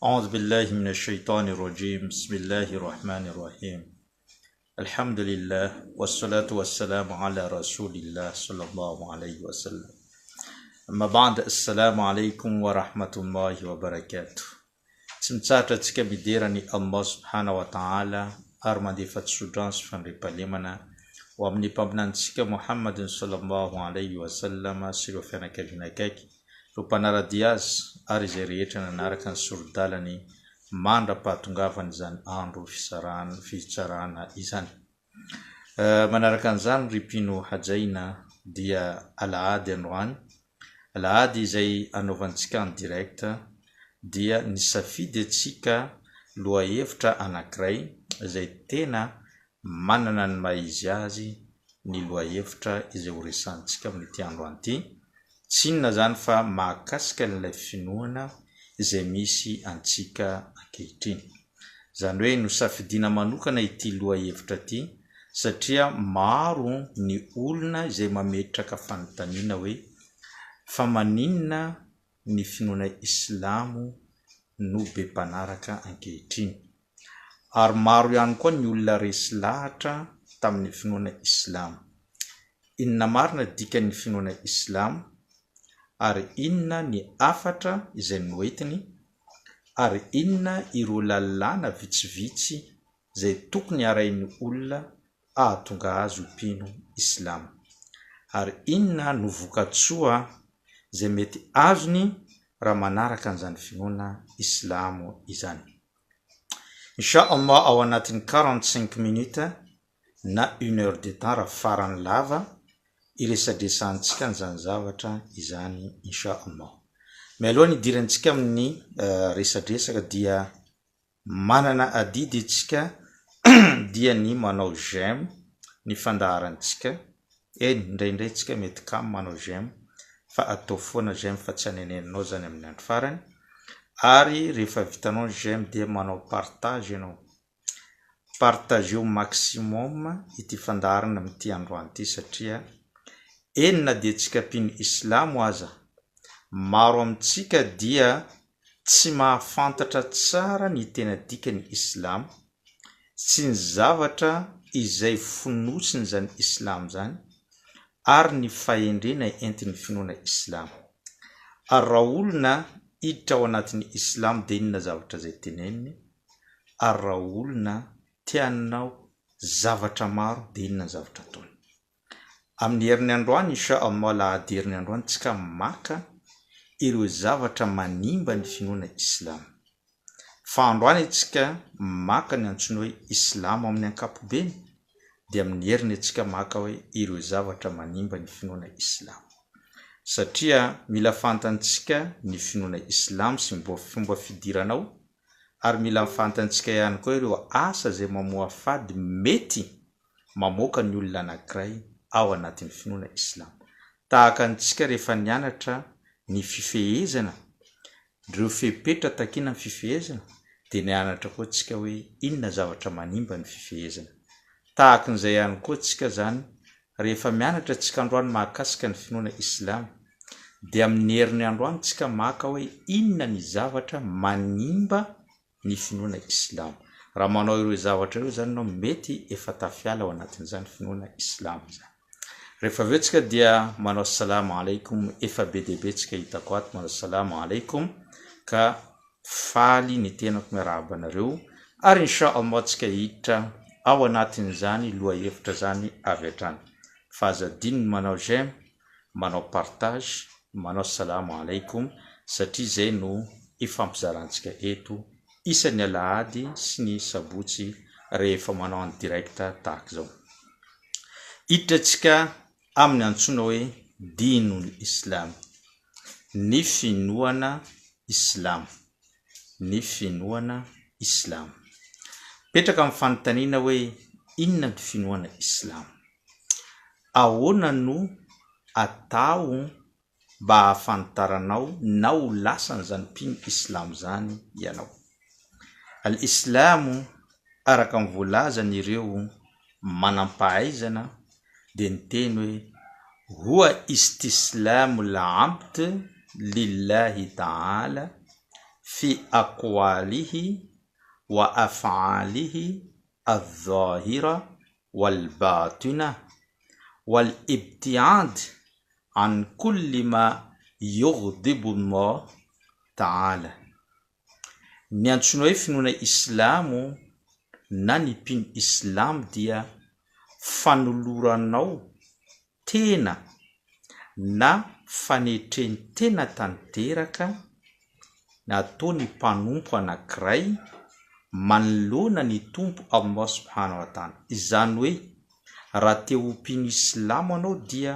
أعوذ بالله من الشيطان الرجيم بسم الله الرحمن الرحيم الحمد لله والصلاة والسلام على رسول الله صلى الله عليه وسلم أما بعد السلام عليكم ورحمة الله وبركاته Tsy mitsahatra antsika midera an'i Allah subhana wa ta'ala ary mandefa tsodrano sy fandriampahalemana ho amin'ny Mpaminanintsika Muhammadin sallallahu alayhi wa sallam sy ireo fianakaviana akaiky, ireo mpanara-dia azy ary izay rehetra nanaraka ny sori-dalany mandra-pahatongavan'izany andro fitsarana izany. Manaraka an'izany ry mpino hajaina dia alahady androany, alahady izay anaovantsika en direct dia nisafidy antsika lohahevitra anankiray izay tena manana ny maha izy azy ny lohahevitra izay ho resahantsika amin'ity androany ity, tsy inona izany fa mahakasika an'ilay finoana izay misy antsika ankehitriny. Izany hoe nosafidiana manokana ity lohahevitra ity satria maro ny olona izay mametraka fanontaniana hoe fa maninona ny finoana islamo no be mpanaraka ankehitriny? Ary maro ihany koa ny olona resy lahatra tamin'ny finoana islamo. Inona marina dikan'ny finoana islamo? Ary inona ny hafatra izay noentiny? Ary inona ireo lalàna vitsivitsy izay tokony harahin'ny olona hahatonga azy ho mpino islamo? Ary inona no vokatsoa izay mety azony raha manaraka an'izany finoana islamo izany? Insha Allah ao anatin'ny 45 minutes na une heure de temps raha farany lava hiresadresahantsika an'izany zavatra izany insha Allah. Mialoha ny hidirantsika amin'ny resadresaka dia manana adidy isika dia ny manao j'aime ny fandaharantsika, eny indraindray tsika mety kamo manao j'aime fa ataovy foana j'aime fa tsy hanenenanao zany amin'ny andro farany, ary rehefa vitanao ny j'aime dia manao partage ianao, Partageo maximum ity fandaharana amin'ity androany ity satria eny na dia tsika mpino islamo aza, maro amintsika dia tsy mahafantatra tsara ny tena dikan'ny islamo sy ny zavatra izay fonosin'izany islamo izany ary ny fahendrena entin'ny finoana islamo. Ary raha olona hiditra ao anatin'ny islamo dia inona zavatra izay teneniny? Ary raha olona te hanao zavatra maro dia inona ny zavatra ataony? Amin'ny herin'ny androany Insha Allah alahady herin'ny androany tsika maka ireo zavatra manimba ny finoana Islam. Fa androany antsika maka ny antsoina hoe Islamo amin'ny ankapobeny dia amin'ny heriny antsika maka hoe ireo zavatra manimba ny finoana Islamo. Satria mila fantantsika ny finoana Islamo sy ny fomba fidirana ao ary mila fantantsika ihany koa ireo asa izay mamoafady mety mamoaka ny olona anankiray ao anatin'ny finoana islamo. Tahaka antsika rehefa nianatra ny fifehezana, ireo fepetra takiana amin'ny fifehezana, dia nianatra koa tsika hoe inona zavatra manimba ny fifehezana. Tahaka an'izay ihany koa tsika izany rehefa mianatra tsika androany mahakasika ny finoana islamo, dia amin'ny heriny androany tsika maka hoe inona ny zavatra manimba ny finoana islamo. Raha manao ireo zavatra ireo izany ianao mety efa tafiala ao anatin'izany finoana islamo izany. Rehefa avy eo tsika dia manao salamo alaikum, efa be dia be tsika hitako ato manao salamo alaikum ka faly ny tenako miarahaba anareo ary insha Allah tsika hiditra ao anatin'izany lohahevitra zany avy hatrany. Fa aza adino ny manao j'aime, manao partage, manao salamo alaikum satria izay no ifampizarantsika eto isan'ny alahady sy ny sabotsy rehefa manao en direct tahaka izao. Hiditra antsika amin'ny antsoina hoe Dinul Islam, ny finoana islamo, ny finoana islamo. Mipetraka amin'ny fanontaniana hoe inona ny finoana islamo? Ahoana no atao mba hahafantaranao na ho lasan'izany mpino islamo izany ianao? Al-Islamo araka ny voalazan'ireo manampahaizana dia niteny hoe, Huwa istislamu al-abd lillahi ta'ala. Fi aqwalihi wa af'alihi adh-dhahira wal batina wal ibti'ad an kulli ma yughdibu Allah ta'ala. Ny antsoina hoe finoana islamo na ny mpino islamo dia fanoloranao tena na fanetren-tena tanteraka nataon'ny mpanompo anankiray manoloana ny Tompo Allah subhanahu wa ta'ala. Izany hoe raha te ho mpino islamo anao dia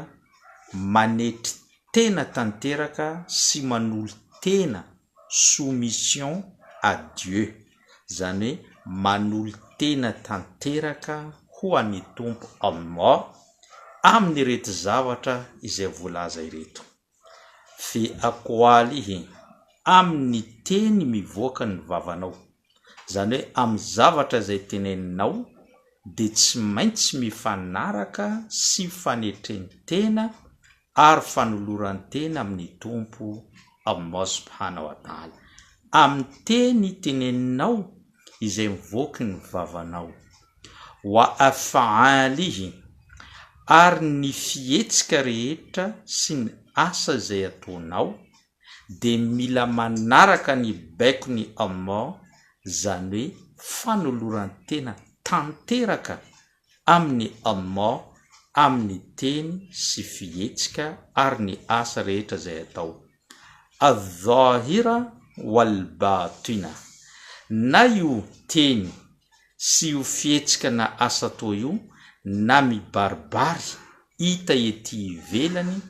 manetry tena tanteraka sy manolo-tena, soumission à Dieu, izany hoe manolo-tena tanteraka ho an'ny Tompo Allah amin'ireto zavatra izay voalaza ireto. Fi aqwalihi, amin'ny teny mivoaka ny vavanao. Izany hoe amin'ny zavatra izay teneninao dia tsy maintsy mifanaraka sy fanetren-tena ary fanoloran-tena amin'ny Tompo Allah subhanahu wa ta'ala. Amin'ny teny teneninao izay mivoaky ny vavanao. Wa af'alihi, ary ny fihetsika rehetra sy ny asa izay ataonao dia mila manaraka ny baikon'i Allah, izany hoe fanoloran-tena tanteraka amin'i Allah amin'ny teny sy fihetsika ary ny asa rehetra izay atao. Adh-dhahira wal-batina, na io teny sy io fihetsika na asa atao io na mibaribary hita ety ivelany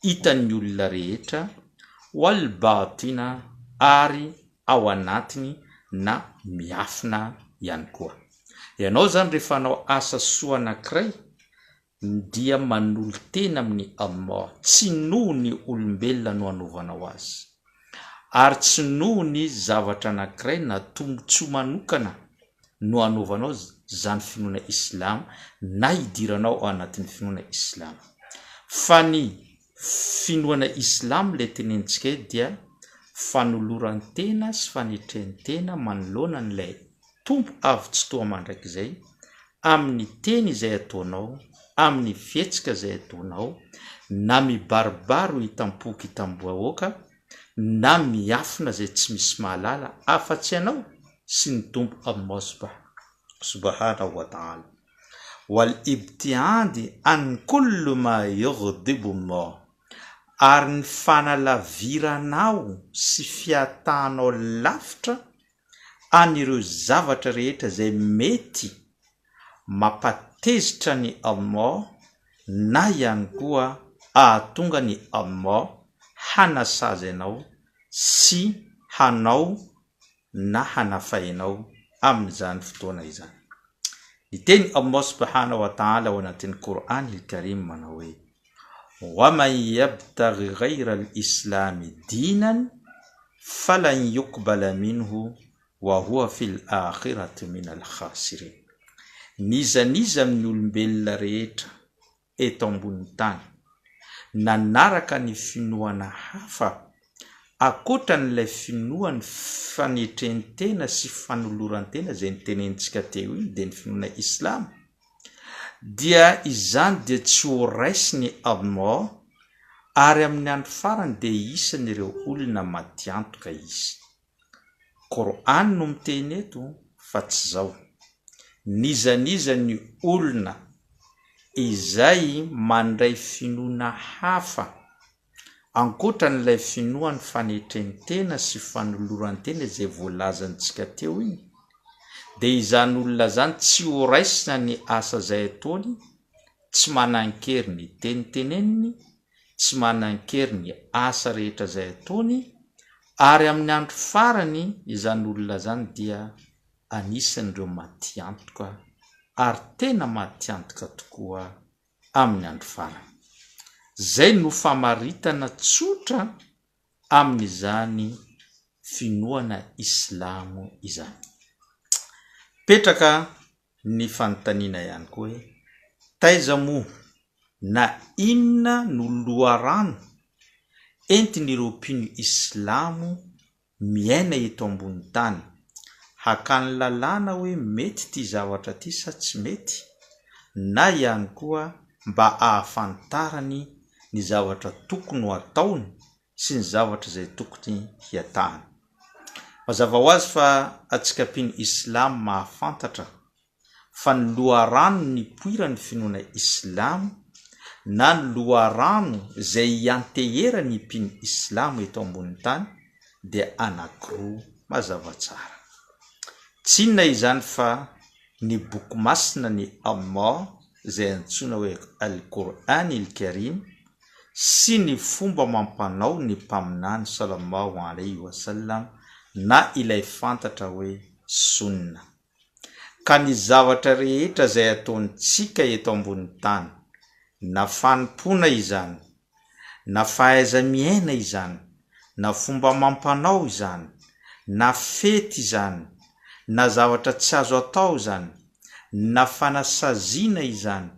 hitan'ny olona rehetra, wal-batina, ary ao anatiny na miafina ihany koa. Ianao izany rehefa hanao asa soa anankiray dia manolo-tena amin'i Allah, tsy noho ny olombelona no anaovanao azy, ary tsy noho ny zavatra anankiray na tombontsoa manokana no anaovanao izany finoana islamo na idiranao ao anatin'ny finoana islamo. Fa ny finoana islamo ilay tenenintsika eto dia fanoloran-tena sy fanetren-tena manoloana an'ilay Tompo avo Tsitoha mandrakizay amin'ny teny izay ataonao, amin'ny fihetsika izay ataonao, na mibaribary ho hitam-poko hitam-bahoaka, na miafina izay tsy misy mahalala afa-tsy ianao sy ny Tompo Allah subhanahu wa ta'ala. Wal ibti'adi an kullu ma yughdibu Allah, ary ny fanalaviranao sy fiatahanao lavitra an'ireo zavatra rehetra izay mety mampatezitra an'i Allah na ihany koa ahatonga an'i Allah hanasazy anao sy hanao na hanafay anao amin'izany fotoana izany. Niteny Allah subhanahu wa ta'ala ao anatin'ny Qur'an al-Karim manao hoe, Wa man yabtaghi ghayra al-islami dinan falan yuqbala minhu wa huwa fil akhirati min al-khasirin. N'iza n'iza amin'ny olombelona rehetra eto ambonin'ny tany, nanaraka ny finoana hafa ankoatra an'ilay finoan'ny fanetren-tena sy fanoloran-tena izay notenenintsika teo iny, dia ny finoana islamo, dia izany dia tsy ho raisin'i Allah ary amin'ny andro farany dia isan'ireo olona matiantoka izy. Qur'an no miteny eto fa tsy zao. N'iza n'iza ny olona izay mandray finoana hafa ankoatran'ilay finoan'ny fanetren-tena sy fanoloran-tena izay voalazantsika teo iny dia izany olona izany tsy ho raisina ny asa izay ataony, tsy manan-kery ny teny teneniny, tsy manan-kery ny asa rehetra izay ataony, ary amin'ny andro farany izany olona izany dia anisan'ireo matiantoka ary tena matiantoka tokoa amin'ny andro farany. Izay no famaritana tsotra amin'izany finoana islamo izany. Mipetraka ny fanontaniana ihany koa hoe, taiza moa na inona no loharano entin'ireo mpino islamo? miaina eto ambony tany, hakany lalàna hoe mety ity zavatra ity sa tsy mety, na ihany koa mba ahafantarany ny zavatra tokony ho ataony sy ny zavatra izay tokony hiatahany. Mazava ho azy fa antsika mpino Islamo mahafantatra fa ny loharano nipoiran'ny finoana Islamo na ny loharano izay ianteheran'ny mpino Islamo eto ambonin'ny tany dia anankiroa mazava tsara. Tsy inona izany fa ny boky masina ny Allah izay antsoina hoe Al-Qur'an il-Karim sy ny fomba amam-panao ny Mpaminany Sallallahu Alaihi Wasallam na ilay fantatra hoe Sunnah. Ka ny zavatra rehetra izay ataontsika eto ambony tany, na fanompoana izany, na fahaiza-miaina izany, na fomba amam-panao izany, na fety izany, na zavatra tsy azo atao izany, na fanasaziana izany,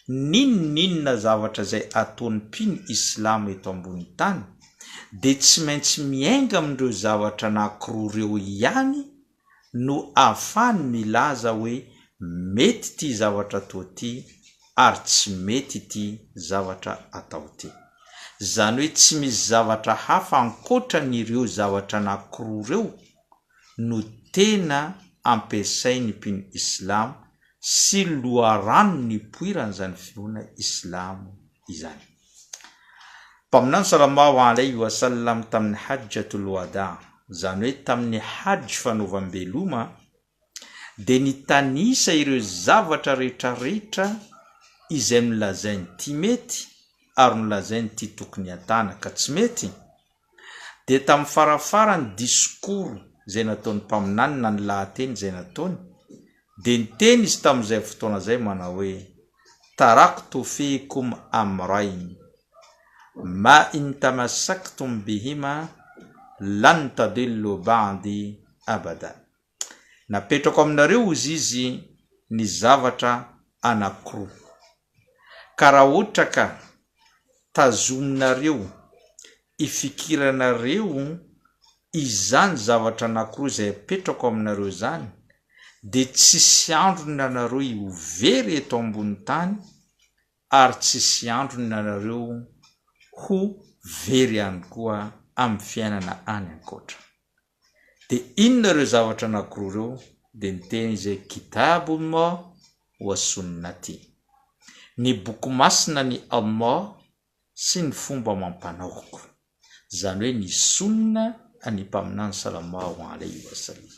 n'inon'inona zavatra izay ataon'ny mpino islamo eto ambony tany, dia tsy maintsy miainga amin'ireo zavatra anankiroa ireo ihany no ahafahany milaza hoe mety ity zavatra atao ity ary tsy mety ity zavatra atao ity. Izany hoe tsy misy zavatra hafa ankoatran'ireo zavatra anankiroa ireo no tena ampiasain'ny mpino islamo sy loharano nipoiran'izany finoana islamo izany. Mpaminany Sallallahu Alaihi Wasallam tamin'ny Hajjatul Wada, izany hoe tamin'ny Hajj fanaovam-beloma, dia nitanisa ireo zavatra rehetrarehetra izay nolazainy ity mety ary nolazainy ity tokony hatana ka tsy mety, dia tamin'ny farafarany discours izay nataon'ny Mpaminany na ny lahateny izay nataony, dia niteny izy tamin'izay fotoana izay manao hoe, Taraktu fikum amrayn, ma in tamassaktum bihima lan tadillu ba'di abada. Napetrako aminareo hozy izy ny zavatra anankiroa, ka raha ohatra ka tazominareo ifikiranareo izany zavatra anankiroa izay apetrako aminareo izany, dia tsisy androny anareo ho very eto ambony tany ary tsisy androny anareo ho very ihany koa amin'ny fiainana any ankoatra. Dia inona ireo zavatra anankiroa ireo? Dia niteny izy hoe Kitabullah wa sunnati. Ny boky masina ny Allah sy ny fomba amam-panaoko. Izany hoe ny Sunnah an'ny Mpaminany Sallallahu Alaihi Wasallam.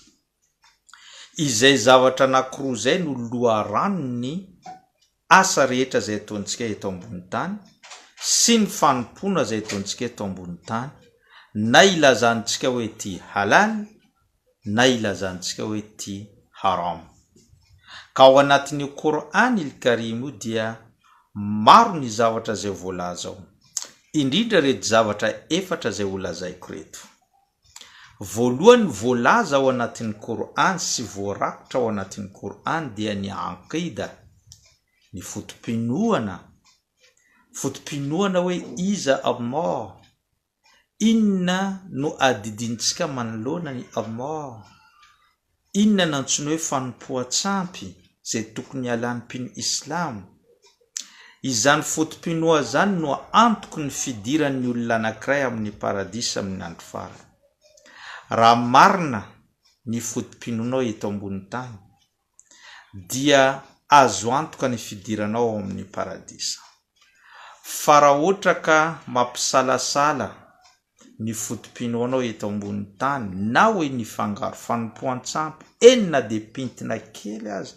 Izay zavatra anankiroa izay no loharanon'ny asa rehetra izay ataontsika eto ambony tany sy ny fanompoana izay ataontsika eto ambony tany, na ilazantsika hoe ity halal na ilazantsika hoe ity haram. Ka ao anatin'io Qur'an il-Karim io dia maro ny zavatra izay voalaza ao, indrindra ireto zavatra efatra izay holazaiko ireto. Voalohany voalaza ao anatin'ny Kor'âny sy voarakitra ao anatin'ny Kor'âny dia ny Aqida, ny foto-pinoana, foto-pinoana hoe iza Allah, inona no adidintsika manoloana an'i Allah, Inona no antsoina hoe fanompoan-tsampy izay tokony hialan'ny mpino islamo? Izany foto-pinoa izany no antoky ny fidiran'ny olona anankiray amin'ny paradisa amin'ny andro farany. Raha marina ny foto-pinoanao eto ambony tany, dia azo antoka ny fidiranao ao amin'ny paradisa. Fa raha ohatra ka mampisalasala ny foto-pinoanao eto ambony tany na hoe nifangaro fanompoan-tsampy, eny na dia pintina kely aza,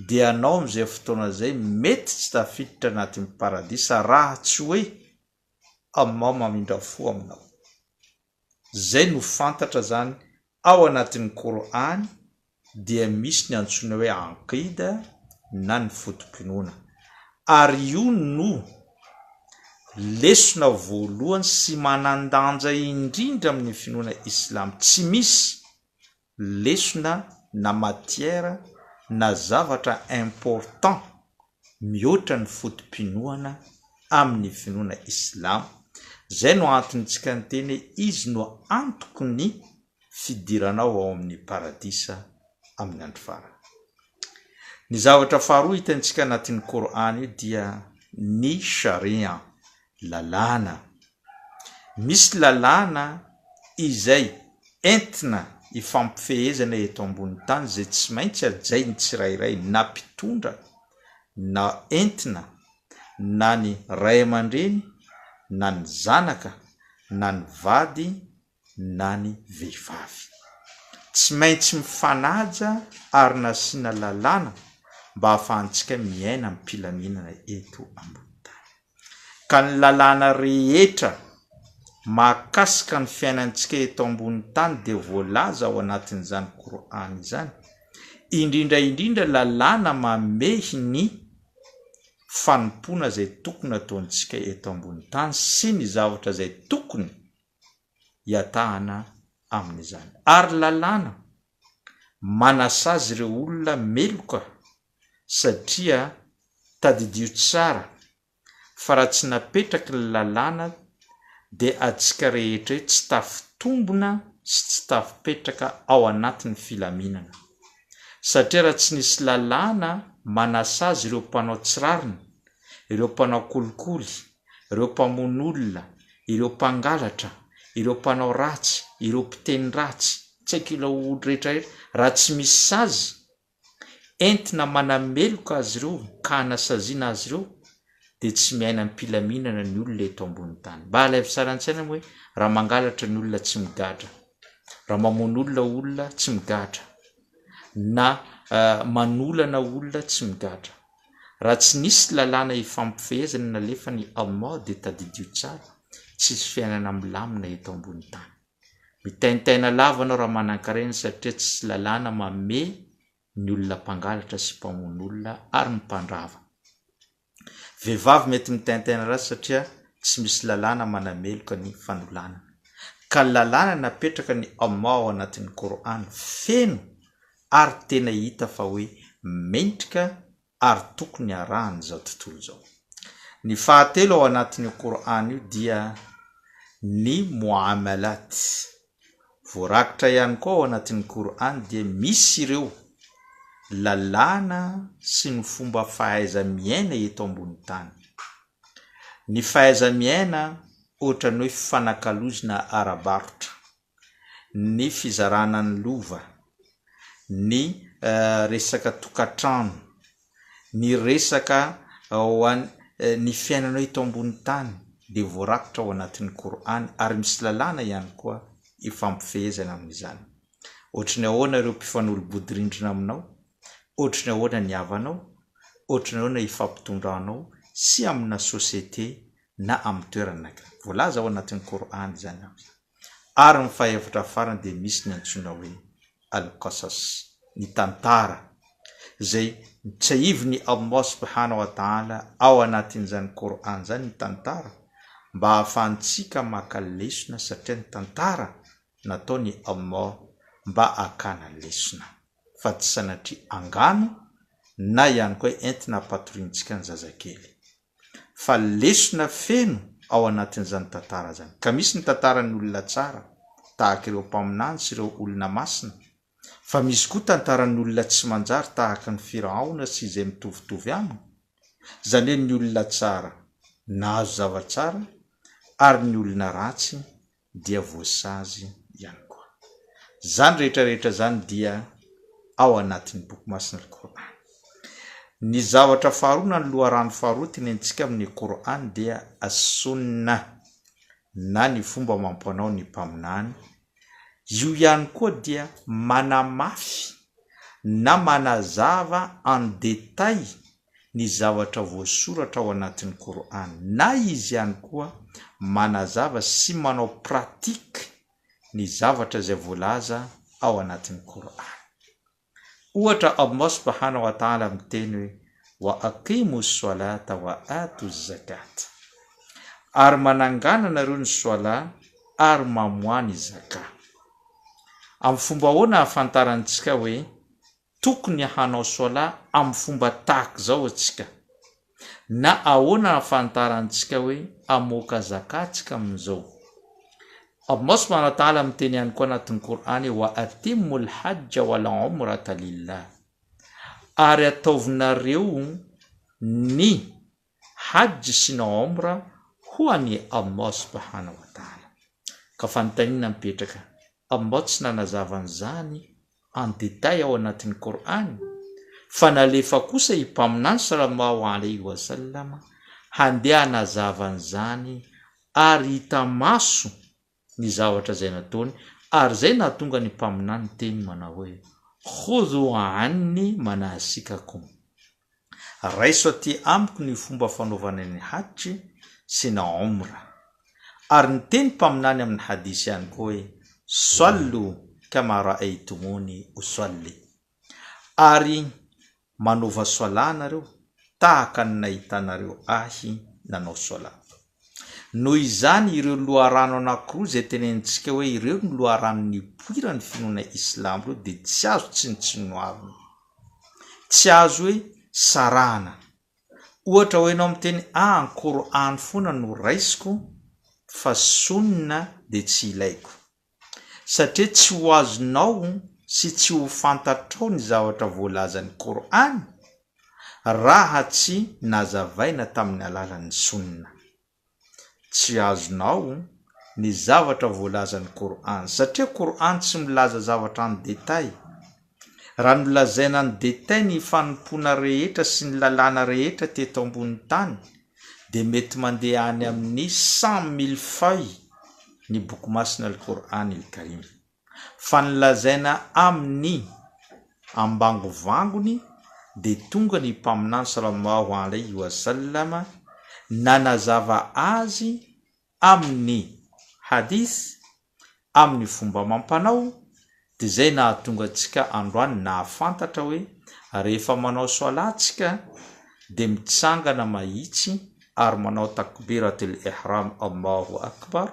dia anao amin'izay fotoana izay mety tsy tafiditra anatin'ny paradisa raha tsy hoe Allah mamindra fo aminao. Zay no fantatra zany ao anatin'ny Kor'âny dia misy ny antsoina hoe Aqida na ny foto-pinoana. Ary io no lesona voalohany sy manan-danja indrindra amin'ny finoana islamo. Tsy misy lesona na matière na zavatra important mihoatra ny foto-pinoana amin'ny finoana islamo. Izay no antontsika niteny hoe izy no antoky ny fidiranao ao amin'ny paradisa amin'ny andro farany. Ny zavatra faharoa hitantsika anatin'ny Kor'âny io dia ny Sharia, lalàna. Misy lalàna izay entina ifampifehezana eto ambony tany izay tsy maintsy hajain'ny tsirairay na mpitondra na entina na ny ray aman-dreny na ny zanaka na ny vady na ny vehivavy. Tsy maintsy mifanaja ary nasiana lalàna mba hahafahantsika miaina am-pilaminana eto ambony tany. Ka ny lalàna rehetra mahakasika ny fiainantsika eto ambony tany dia voalaza ao anatin'izany Kor'âny izany, indrindra indrindra lalàna mamehy ny fanompoana izay tokony ataontsika eto ambony tany sy ny zavatra izay tokony hiatahana amin'izany. Ary lalàna manasazy ireo olona meloka satria tadidio tsara fa raha tsy napetraky ny lalàna dia atsika rehetra io tsy tafitombona sy tsy tafipetraka ao anatin'ny filaminana. Satria raha tsy nisy lalàna manasazy ireo mpanao tsy rariny, ireo mpanao kolikoly, ireo mpamono olona, ireo mpangalatra, ireo mpanao ratsy, ireo mpiteny ratsy, tsy haiko ilay olo rehetra rehetra, raha tsy misy sazy entina manameloka azy ireo ka hanasaziana azy ireo dia tsy miaina am-pilaminana ny olona eto ambony tany. Mba alaivo sary an-tsaina moa hoe raha mangalatra ny olona tsy migadra, raha mamono olona olona tsy migadra, na manolana olona tsy migadra. Raha tsy nisy lalàna ifampifehezana nalefan'i Allah dia tadidio tsara, tsisy fiainana milamina eto ambony tany. Mitaintaina lava anao raha manankarena satria tsisy lalàna mamehy ny olona mpangalatra sy mpamono olona ary ny mpandrava. Vehivavy mety mitaintaina ratsy satria tsy misy lalàna manameloka ny fanolanana. Ka ny lalàna napetraka ny Allah ao anatin'ny Kor'âny feno ary tena hita fa hoe mendrika ary tokony harahan'izao tontolo izao. Ny fahatelo ao anatin'io Kor'âny io dia ny Mu'amalat. Voarakitra ihany koa ao anatin'ny Kor'âny dia misy ireo lalàna sy ny fomba fahaiza-miaina eto ambony tany. Ny fahaiza-miaina ohatran'ny hoe fifanakalozana ara-barotra. ny fizarana ny lova, ny resaka tokantrano, ny resaka ho an ny fiainanao eto ambony tany dia voarakitra ao anatin'ny Kor'any ary misy lalàna ihany koa ifampifehezana amin'izany. Ohatry ny ahoana ireo mpifanolo-bodirindrina aminao? Ohatry ny ahoana ny havanao? Ohatry ny ahoana ifampitondranao sy amina société na amin'ny toerana anankiray? Voalaza ao anatin'ny Kor'any izany aby. Ary ny fahefatra farany dia misy ny antsoina hoe Al-Qasas, ny tantara, izay tsahivin'i Allah subhanahu wa ta'ala ao anatin'izany Qur'an izany ny tantara mba hahafahantsika maka lesona satria ny tantara nataon'i Allah mba hakana lesona fa tsy sanatria angano na ihany koa entina hampatoriantsika ny zazakely. fa lesona feno ao anatin'izany tantara izany. Ka misy ny tantaran'ny olona tsara, tahaka ireo mpaminany sy ireo olona masina, fa misy koa tantaran'ny olona tsy manjary tahaka ny Firaona sy izay mitovitovy aminy, izany hoe ny olona tsara nahazo zava-tsara ary ny olona ratsy dia voasazy ihany koa. Izany rehetra rehetra izany dia ao anatin'ny boky masina Al-Qur'an. Ny zavatra faharoa na ny loharano faharoa tenenintsika amin'ny Qur'an dia As-Sunnah na ny fomba amam-panao ny mpaminany. Io ihany koa dia manamafy na manazava en détail ny zavatra voasoratra ao anatin'ny Kor'âny, na izy ihany koa manazava sy manao pratique ny zavatra izay voalaza ao anatin'ny Kor'âny. Ohatra Allah subhanahu wa ta'ala miteny hoe, Wa aqimu swalata wa atu zakat. Ary manangana nareo ny swala ary mamoaha ny zakah. Amin'ny fomba ahoana ahafantarantsika hoe Tokony hanao Soalah amin'ny fomba tahaka izao antsika. Na ahoana ahafantarantsika hoe hamoaka zakat tsika amin'izao? Allah subhanahu wa ta'ala miteny ihany koa anatin'ny Kor'any hoe wa atimmul hajja wal umrata lillah. Ary ataovinareo ny hajj sy ny umra ho an'i Allah subhanahu wa ta'ala. Ka fanontaniana mipetraka, Allah tsy nanazava an'izany en détail ao anatin'ny Kor'any, fa nalefa kosa i Mpaminany salallahu alaihi wa sallam handeha hanazava an'izany ary hita maso ny zavatra izay nataony ary izay nahatonga ny Mpaminany niteny manao hoe, Khudhu anni manasikakum. Raiso aty amiko ny fomba fanaovana ny Hajj sy ny Omra. Ary niteny Mpaminany amin'ny Hadith ihany koa hoe, Sallu kama ra'aytumuni usalli. Ary manaova Salah nareo tahaka ny nahitanareo ahy nanao Salah. Noho izany ireo loharano anankiroa izay tenenintsika hoe ireo no loharano nipoiran'ny finoana Islamo ireo dia tsy azo tsinontsinoavina. Tsy azo hoe sarahana. Ohatra hoe ianao miteny ah ny Kor'any foana no raisiko fa Sunna dia tsy ilaiko. Satria tsy ho azonao sy tsy ho fantatrao ny zavatra voalazan'ny Kor'any raha tsy nazavaina tamin'ny alalan'ny Sunna. Tsy azonao ny zavatra voalazan'ny Kor'any satria Kor'any tsy milaza zavatra en détail. Raha nolazaina en détail ny fanompoana rehetra sy ny lalàna rehetra teto ambony tany dia mety mandeha any amin'ny 100 000 feuilles ny boky masina Al-Kor'any Al-Karim. Fa ny lazaina amin'ny ambangovangony dia tonga ny Mpaminany salallahu alaihi wa sallam nanazava azy amin'ny hadith amin'ny fomba amam-panao dia izay nahatonga antsika androany nahafantatra hoe rehefa manao soalah tsika dia mitsangana mahitsy ary manao takbiratul ihram Allahu akbar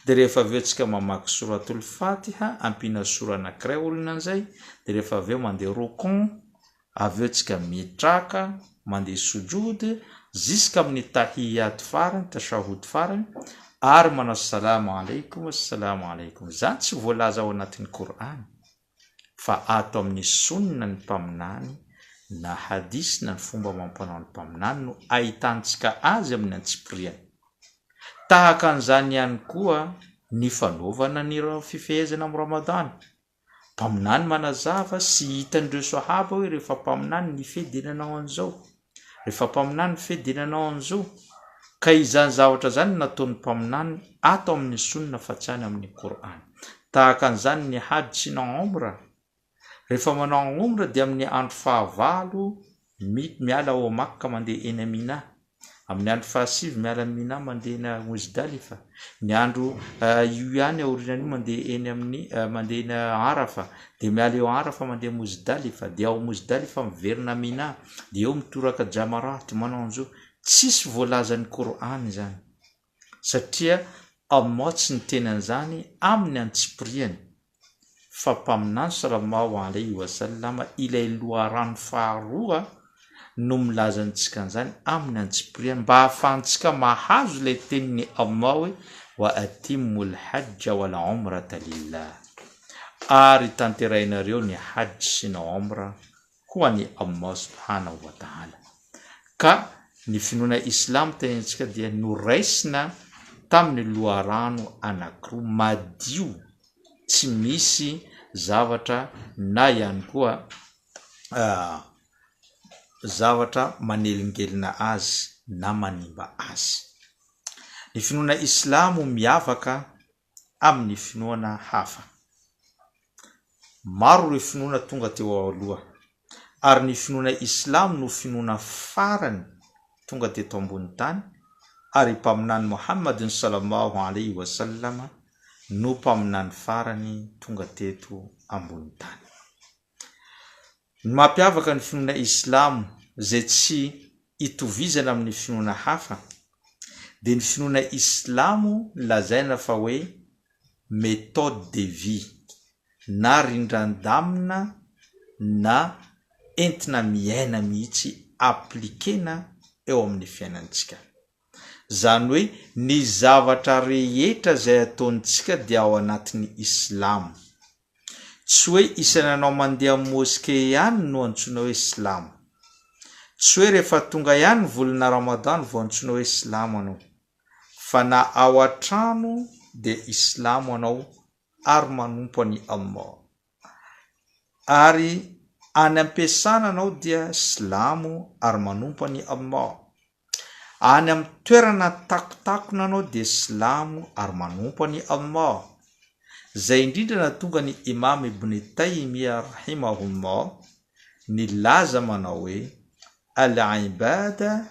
Dia rehefa avy eo tsika mamaky soratul fatiha ampiana sora anakiray olona an'izay dia rehefa avy eo mandeha rokon avy eo tsika mitraka mandeha sujud ziska amin'ny tahiyat farany tashahud farany ary manao salamo alaikum assalamo alaikum zany tsy voalaza ao anatin'ny kor'any fa ato amin'ny sunna ny mpaminany na hadis na ny fomba amam-panao ny mpaminany no ahitantsika azy amin'ny antsipiriany. Tahaka an'izany ihany koa ny fanaovana ny fifehezana amin'ny Ramadany. Mpaminany manazava sy hitan'ireo Sahaba hoe rehefa mpaminany nifehy dia nanao an'izao, rehefa mpaminany nifehy dia nanao an'izao. Ka izany zavatra izany no nataon'ny mpaminany ato amin'ny Sunna fa tsy any amin'ny Kor'any. Tahaka an'izany ny Hajj sy ny Omra. Rehefa manao Omra dia amin'ny andro fahavalo miala ao Makka mandeha eny Mina. Amin'ny andro fahasivy miala amin'i Mina mandeha eny Muzdalifa. Ny andro io ihany aorianan'io mandeha eny amin'ny mandeha eny Arafa. Dia miala eo Arafa mandeha Muzdalifa. Dia ao Muzdalifa miverina Mina. Dia eo mitoraka Jamarat manao an'izao. Tsisy voalazan'ny Kor'any izany. Satria Allah tsy niteny an'izany amin'ny antsipiriany. Fa Mpaminany Salallahu alaihi wa sallam ilay loharano faharoa no milaza antsika an'izany amin'ny antsipiriany mba hahafahantsika mahazo ilay tenin'i Allah hoe wa atimmul hajja wal umrata lillah ary tanterahinareo ny hajj sy ny umra ho an'i Allah subhanahu wa ta'ala. Ka ny finoana islamo tenenintsika dia noraisina tamin'ny loharano anankiroa madio tsy misy zavatra na ihany koa zavatra manelingelina azy na manimba azy. Ny finoana islamo miavaka amin'ny finoana hafa. Maro ireo finoana tonga teo aloha, ary ny finoana islamo no finoana farany tonga teto ambony tany, ary i Mpaminany Mohammadin Sallallahu Alaihi Wasallam no Mpaminany farany tonga teto ambony tany. Ny mampiavaka ny finoana islamo izay tsy itovizana amin'ny finoana hafa dia ny finoana islamo lazaina fa hoe méthode de vie na rindran-damina na entina miaina mihitsy appliquer-na. eo amin'ny fiainantsika. Izany hoe ny zavatra rehetra izay ataontsika dia ao anatin'ny Islamo. Tsy hoe isan'ny anao mandeha amin'ny moske ihany no antsoina hoe silamo. Tsy hoe rehefa tonga ihany ny volana Ramadan vao antsoina hoe silamo anao. Fa na ao an-trano dia islamo anao ary manompo an'i Allah. Ary any am-piasana anao dia silamo ary manompo an'i Allah. Any amin'ny toerana takotakona anao dia silamo ary manompo an'i Allah. Izay indrindra nahatonga ny Imam Ibn Taymiyya rahimahullah nilaza manao hoe, Al-ibada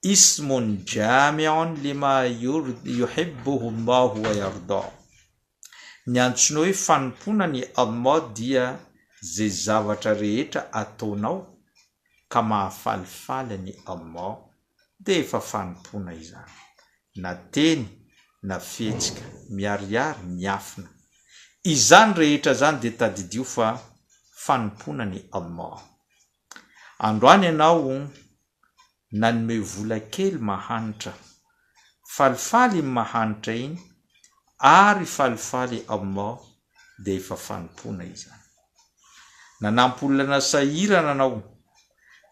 ismun jami'un lima yuhibbuhu Allahu wa yarda. Ny antsoina hoe fanompoana an'i Allah dia izay zavatra rehetra ataonao ka mahafalifaly an'i Allah dia efa fanompoana izany, na teny na fihetsika, miharihary, miafina. Izany rehetra izany dia tadidio fa fanompoana an'i Allah. Androany ianao nanome vola kely mahantra. Falifaly iny mahantra iny ary falifaly Allah dia efa fanompoana izany. Nanampy olona nasahirana anao,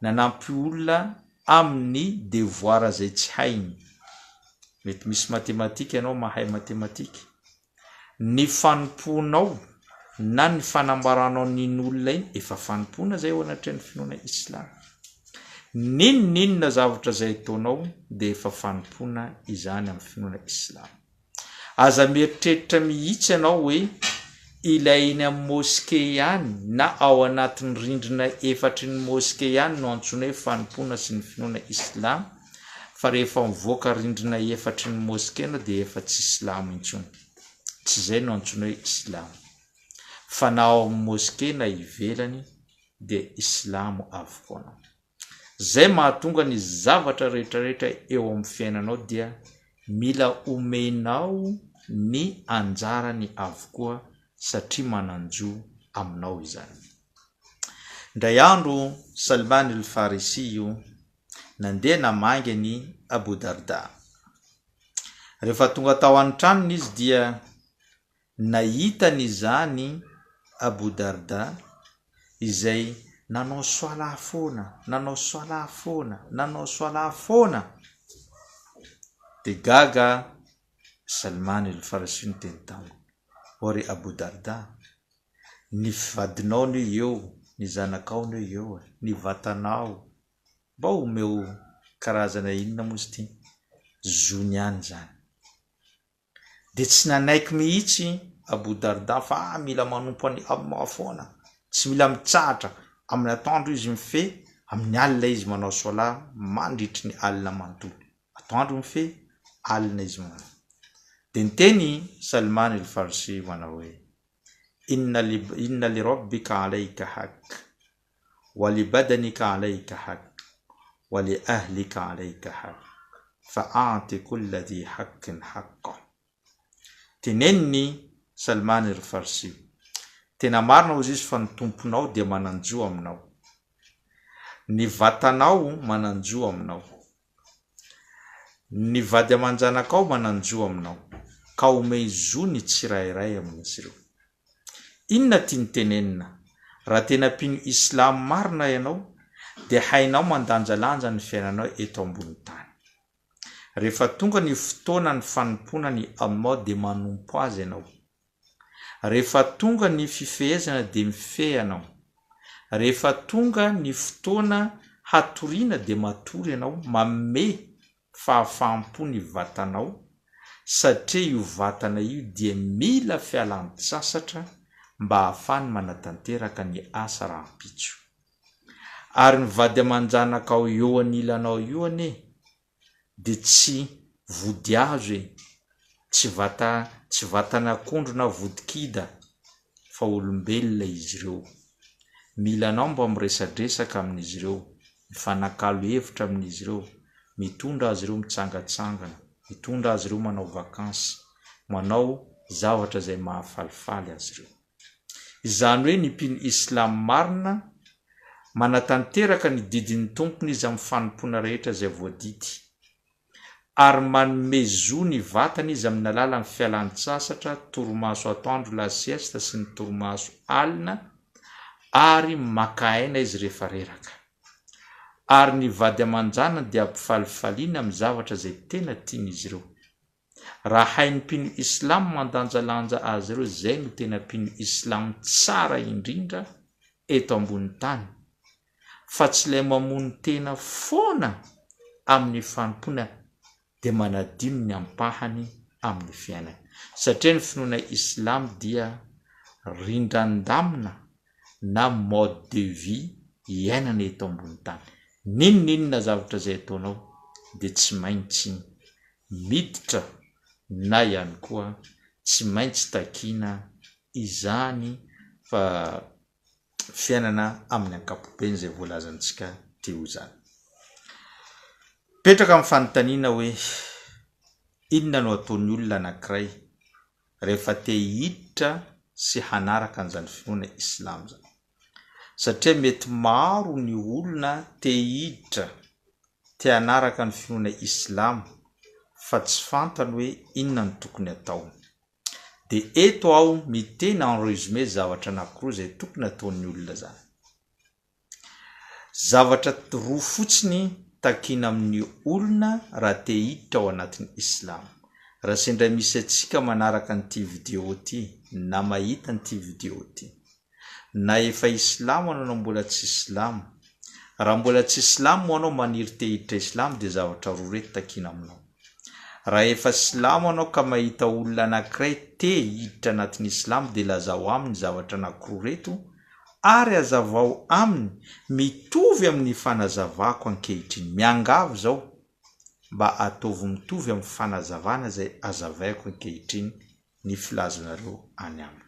nanampy olona amin'ny devoir izay tsy hainy. Mety misy matematika ianao mahay matematika. Ny fanompoanao na ny fanambaranao an'iny olona iny efa fanompoana izay eo anatrehan'ny finoana islam. N'inon'inona zavatra izay ataonao dia efa fanompoana izany amin'ny finoana islam. Aza mieritreritra mihitsy ianao hoe ilay eny amin'ny moske ihany na ao anatin'ny rindrina efatry ny moske ihany no antsoina hoe fanompoana sy ny finoana islam fa rehefa mivoaka rindrina efatry ny moske ianao dia efa tsy silamo intsony. Tsy izay no antsoina hoe islamo. Fa na ao amin'ny moske na ivelany dia islamo avokoa anao. Izay mahatonga ny zavatra rehetrarehetra eo amin'ny fiainanao dia mila omenao ny anjarany avokoa satria manan-jo aminao izany. Indray andro Salman al-Farisi io nandeha namangy an'i Abu Darda. Rehefa tonga tao an-tranony izy dia nahita an'izany Abu Darda izay nanao soalah foana, nanao soalah foana, nanao soalah foana. Dia gaga Salman al-Farisi niteny taminy, Ô ry Abu Darda, ny vadinao anie eo, ny zanakao anie eo e, ny vatanao, mba omeo karazana inona moa izy ity, zony ihany izany. Dia tsy nanaiky mihitsy Abu Darda fa ah, mila manompo an'i Allah foana, tsy mila mitsahatra, amin'ny atoandro izy mifehy, amin'ny alina izy manao soalah mandritry ny alina manontolo. Atoandro mifehy, alina izy manao. Dia niteny Salman al-Farsi manao hoe, Inna li, inna li rabbika alayka haqq, wa li badanika alayka haqq, wa li ahlika alayka haqq, fa a'ti kulla dhi haqqin haqqah. Teneniny Salman al-Farsi, Tena marina hozy izy fa ny Tomponao dia manan-jo aminao. Ny vatanao manan-jo aminao. Ny vady aman-janakao manan-jo aminao, ka omey zo ny tsirairay amin'izy ireo. Inona tiany tenenina? Raha tena mpino Islamo marina ianao, dia hainao mandanjalanja ny fiainanao eto ambony tany. Rehefa tonga ny fotoanan'ny fanompoana ny Allah dia manompo Azy ianao. Rehefa tonga ny fifehezana dia mifehy ianao. Rehefa tonga ny fotoana hatoriana dia matory ianao, manome fahafaham-po ny vatanao satria io vatana io dia mila fialan-tsasatra mba hahafahany manatanteraka ny asa rahampitso. Ary ny vady aman-janakao eo anilanao io anie dia tsy vodihazo e, tsy vata tsy vatan'akondro na vodikida fa olombelona izy ireo. Mila anao mba miresadresaka amin'izy ireo, mifanakalo hevitra amin'izy ireo, mitondra azy ireo mitsangatsangana, mitondra azy ireo manao vakansy, manao zavatra izay mahafalifaly azy ireo. Izany hoe ny mpino islam marina Manatanteraka ny didin'ny Tompony izy amin'ny fanompoana rehetra izay voadidy. Ary manome zo ny vatany izy amin'ny alalan'ny fialan-tsasatra, torimaso atoandro, la sieste, sy ny torimaso alina, ary maka aina izy rehefa reraka. Ary ny vady aman-janany dia ampifalifaliana amin'ny zavatra izay tena tian'izy ireo. Raha hain'ny mpino islam mandanjalanja azy ireo izay no tena mpino islam tsara indrindra eto ambony tany fa tsy ilay mamono tena foana amin'ny fanompoana dia manadino ny ampahany amin'ny fiainany satria ny finoana islam dia rindran-damina na mode de vie iainana eto ambony tany. N'inon'inona zavatra izay ataonao dia tsy maintsy miditra na ihany koa tsy maintsy takiana izany fa fiainana amin'ny ankapobeny izay voalazantsika teo izany. Mipetraka amin'ny fanontaniana hoe inona no ataon'ny olona anankiray rehefa te hiditra sy hanaraka an'izany finoana islam izany? Satria mety maro ny olona te hiditra te hanaraka ny finoana islamo fa tsy fantany hoe inona no tokony atao. Dia eto aho miteny en résumé zavatra anakiroa izay tokony ataon'ny olona zany. Zavatra roa fotsiny takiana amin'ny olona raha te hiditra ao anatin'ny islamo. Raha sendra misy antsika manaraka an'ity vidéo ity na mahita an'ity vidéo ity. Na efa islamo anao na mbola tsy silamo. Raha mbola tsy silamo moa anao maniry te hiditra islamo dia zavatra roa ireto takiana aminao. Raha efa silamo anao ka mahita olona anakiray te hiditra anatin'ny islamo dia lazao aminy zavatra anakiroa ireto ary hazavao aminy mitovy amin'ny fanazavako ankehitriny. Miangavy izao mba ataovy mitovy amin'ny fanazavana izay azavaiko ankehitriny ny filazanareo any aminy.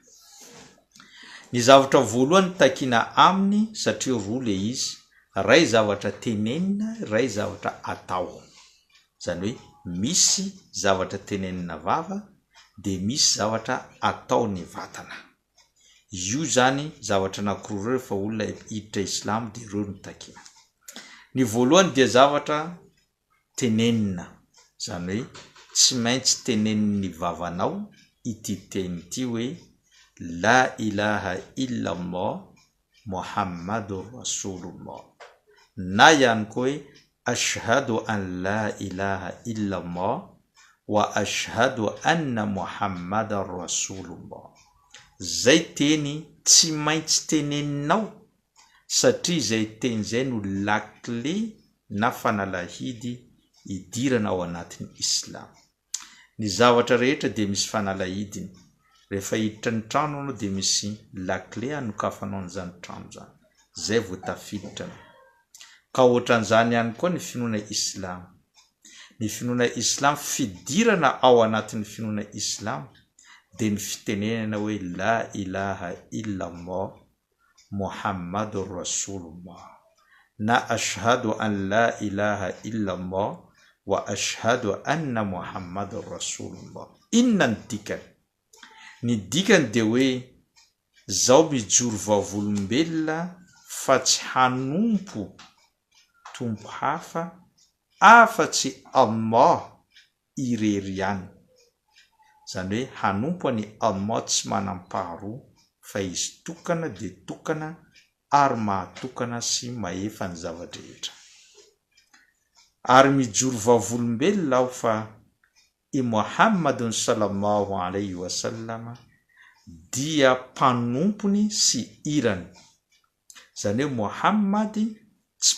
Ny zavatra voalohany takiana aminy satria roa le izy, ray zavatra tenenina, ray zavatra atao. Zany hoe misy zavatra tenenina vava de misy zavatra atao ny vatana. Io zany zavatra anakiroa ireo rehefa olona hiditra islamo de ireo no takiana. Ny voalohany dia zavatra tenenina, izany hoe tsy maintsy tenenin'ny vavanao ity teny ity hoe La ilaha illa Allah Muhammadur Rasulullah na ihany koa hoe Ashhadu an la ilaha illa Allah wa ashhadu anna Muhammadar Rasulullah. Izay teny tsy maintsy teneninao satria izay teny izay no lakile na fanalahidy hidirana ao anatin'ny Islam. Ny zavatra rehetra dia misy fanalahidiny. Rehefa hiditra ny trano anao dia misy lakile hanokafanao an'izany trano izany. Izay vao tafiditra anao. Ka ohatran'izany ihany koa ny finoana Islam. Ny finoana Islam, fidirana ao anatin'ny finoana Islam dia ny fitenenana hoe La ilaha illallah Muhammadur Rasulullah na Ashhadu an la ilaha illallah wa ashhadu anna Muhammadur Rasulullah. Inona ny dikany? Ny dikany dia hoe zaho mijoro vavolombelona fa tsy hanompo tompo hafa afa-tsy Allah irery ihany. Izany hoe hanompo an'i Allah tsy manam-paharoa fa Izy tokana dia tokana ary mahatokana sy mahefa ny zava-drehetra. Ary mijoro vavolombelona aho fa i Mohammadun Sallallahu Alaihi Wasallam dia mpanompony sy irany. Izany hoe Mohammad tsy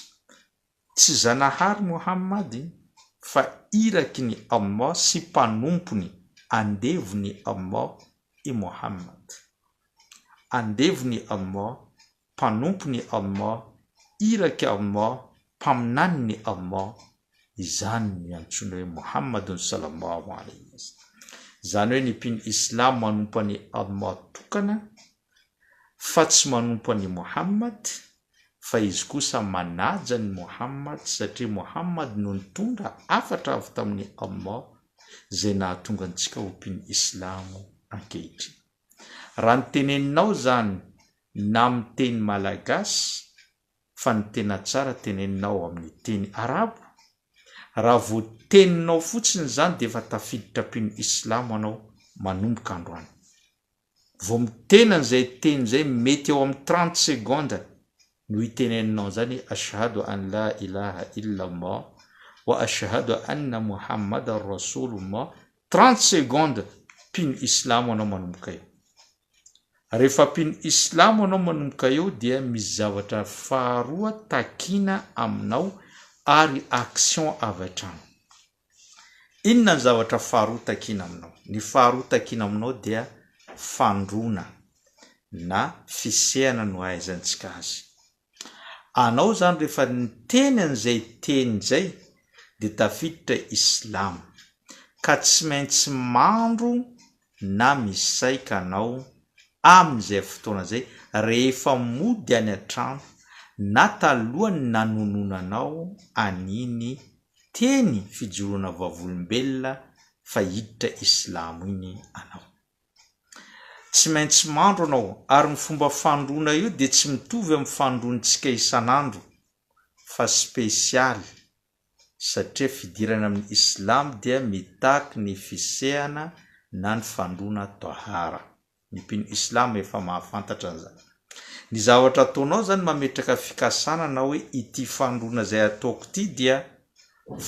Tsy Zanahary Mohammad fa iraky ny Allah sy mpanompony, andevon'i Allah i Mohammad. Andevon'i Allah, mpanompon'i Allah, irak'i Allah, mpaminanin'i Allah, izany no iantsoana hoe Mohammadun Sallallahu Alaihi Wasallam. Izany hoe ny mpino Islam manompo an'i Allah tokana fa tsy manompo an'i Mohammad, fa izy kosa manaja an'i Mohammad satria Mohammad no nitondra hafatra avy tamin'i Allah izay nahatonga antsika ho mpino Islamo ankehitriny. Raha ny teneninao izany na amin'ny teny malagasy. Fa ny tena tsara teneninao amin'ny teny arabo, raha vao teninao fotsiny izany dia efa tafiditra mpino islamo anao manomboka androany. Vao miteny an'izay teny izay mety eo amin'ny trente secondes no hiteneninao an'izany hoe ashhadu an la ilaha illa Allah wa ashhadu anna Muhammadan rasulullah, trente secondes mpino islamo anao manomboka eo. Rehefa mpino islamo anao manomboka eo dia misy zavatra faharoa takiana aminao ary action avy hatrany. Inona ny zavatra faharoa takiana aminao? Ny faharoa takiana aminao dia fandroana na fisehana no ahaizantsika azy. Anao izany rehefa niteny an'izay teny izay dia tafiditra islamo ka tsy maintsy mandro na misaika anao amin'izay fotoana izay rehefa mody any an-trano na talohan'ny nanononanao an'iny teny fijoroana vavolombelona fa hiditra islamo iny anao. Tsy maintsy mandro anao ary ny fomba fandroana io dia tsy mitovy amin'ny fandroantsika isan'andro fa spesialy satria fidirana amin'ny Islam dia mitaky ny fisehana na ny fandroana Tahara. Ny mpino Islam efa mahafantatra an'izany. Ny zavatra ataonao izany mametraka fikasana na hoe ity fandroana izay ataoko ity dia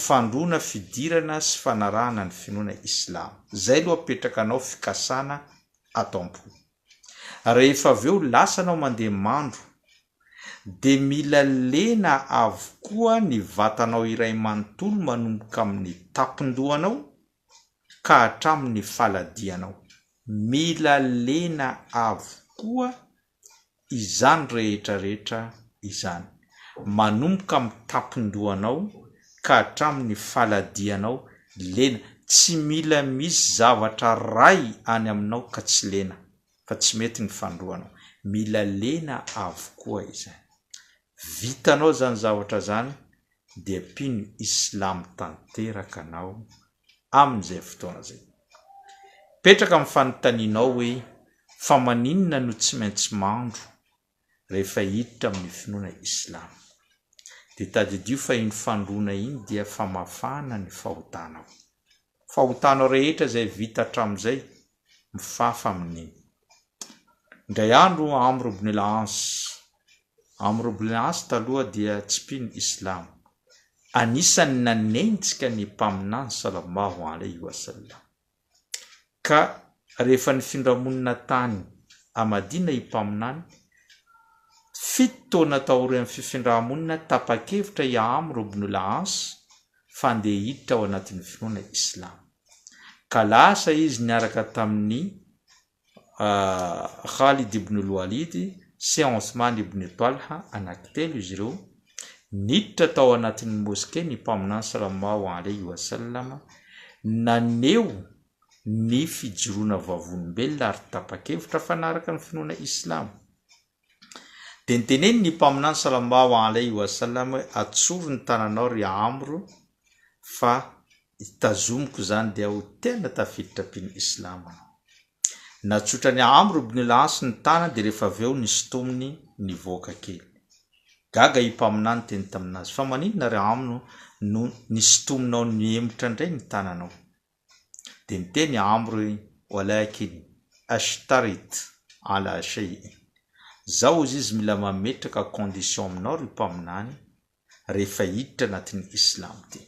fandroana fidirana sy fanarahana ny finoana Islam. Izay aloha apetrakanao fikasana ato am-po. Rehefa avy eo lasa anao mandeha mandro dia mila lena avokoa ny vatanao iray manontolo manomboka amin'ny tampon-dohanao ka hatramin'ny faladianao. Mila lena avokoa izany rehetra rehetra izany, manomboka amin'ny tampon-dohanao ka hatramin'ny faladianao lena, tsy mila misy zavatra ray any aminao ka tsy lena. fa tsy mety ny fandroanao. Mila lena avokoa izany. Vitanao izany zavatra izany dia mpino islam tanteraka anao amin'izay fotoana izay. Mipetraka amin'ny fanontanianao hoe fa maninona no tsy maintsy mandro rehefa hiditra amin'ny finoana islam? Dia tadidio fa iny fandroana iny dia famafana ny fahotanao. Fahotanao rehetra izay vita hatramin'izay, mifafa amin'iny. Indray andro Amr ibn al-As, Amr ibn al-As taloha dia tsy mpino Islamo, anisan'ny nanenjika ny Mpaminany sallallahu alayhi wa sallam. Ka rehefa nifindra monina tany a Madina i Mpaminany, fito taona taorian'ny fifindra-monina, tapa-kevitra i Amr ibn al-As fa handeha hiditra ao anatin'ny finoana Islamo. Ka lasa izy niaraka tamin'i Khalid ibn al-Walid sy Othman ibn Talha, anankitelo izy ireo, niditra tao anatin'ny moske ny Mpaminany sallallahu alayhi wa sallam, naneho ny fijoroana vavolombelona ary tapa-kevitra fa hanaraka ny finoana Islamo. Dia niteneniny ny Mpaminany sallallahu alayhi wa sallam hoe, Atsory ny tananao ry Amr fa tazomiko izany dia ho tena tafiditra mpino Islam anao. Natsotran'i Amr ibn al-As ny tanany dia rehefa avy eo nisintominy nivoaka kely. Gaga i Mpaminany niteny taminazy, fa maninona ry Amr no nisintominao nihemotra indray ny tananao? Dia niteny Amr hoe, Walakin ashtarit ala shay'in. Zaho hozy izy mila mametraka condition aminao ry Mpaminany rehefa hiditra anatin'ny Islam ty.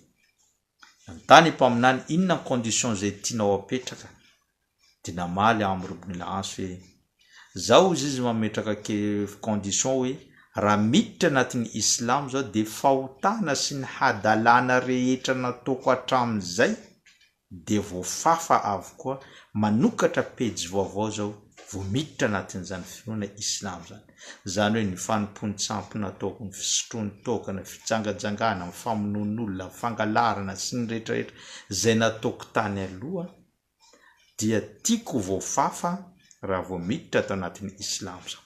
Nanontany i Mpaminany inona ny condition izay tianao apetraka? Dia namaly Amr ibn al-As hoe, Zaho hozy izy mametraka condition hoe raha miditra anatin'ny Islam zaho dia fahotana sy ny hadalana rehetra nataoko hatramin'izay dia voafafa avokoa, manokatra pejy vaovao zao vao miditra anatin'izany finoana islam zany. Izany hoe ny fanompoan-tsampy nataoko, ny fisotroan-toaka, ny fijangajangana, ny famonoan'olona, ny fangalarana sy ny rehetra rehetra izay nataoko tany aloha dia tiako ho voafafa raha vao miditra ato anatin'ny islam zao.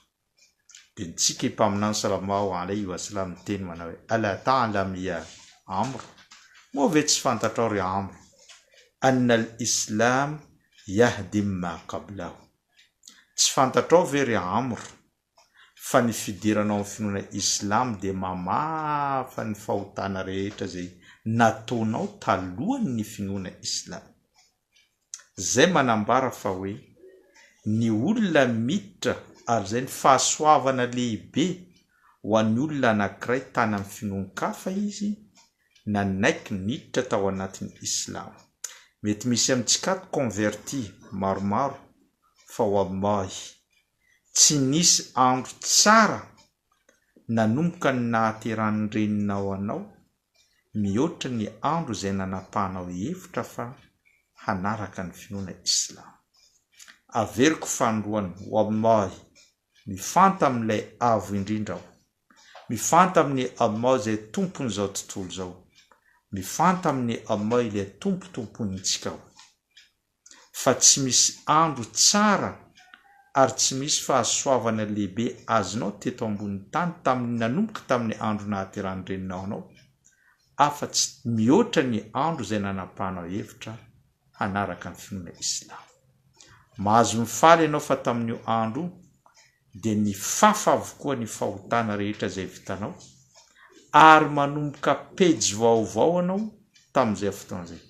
Dia nitsiky i Mpaminany Salamâho alaihi wa salam niteny manao hoe, Alâ ta'lam ya Amr, moa ve tsy fantatrao ry Amr, anna al-islam yahdim ma qablahu, tsy fantatrao ve ry Amr, Fa ny fidirana ao amin'ny finoana Islam dia mamafa ny fahotana rehetra izay nataonao talohan'ny finoana Islam. Izay manambara fa hoe ny olona miditra ary izay ny fahasoavana lehibe ho an'ny olona anankiray tany amin'ny finoan-kafa izy nanaiky niditra tao anatin'ny Islam. Mety misy amintsika ato converti maromaro fa wallahi tsy nisy andro tsara nanomboka ny nahaterahan'ny reninao anao mihoatra ny andro izay nanapahanao hevitra fa hanaraka ny finoana Islam. Averiko fanindroany, wallahi, mifanta amin'ilay Avo Indrindra aho, mifanta amin'i Allah izay Tompon'izao tontolo izao, mifanta amin'i Allah ilay Tompo tompointsika aho. fa tsy misy andro tsara ary tsy misy fahasoavana lehibe azonao teto ambonin'ny tany tamin'ny nanomboka tamin'ny andro nahaterahan'ny reninao anao, afa-tsy mihoatra ny andro izay nanapahanao hevitra hanaraka ny finoana islamo. Mahazo mifaly ianao fa tamin'io andro io dia nifafa avokoa ny fahotana rehetra izay vitanao ary manomboka pejy vaovao anao tamin'izay fotoana izay.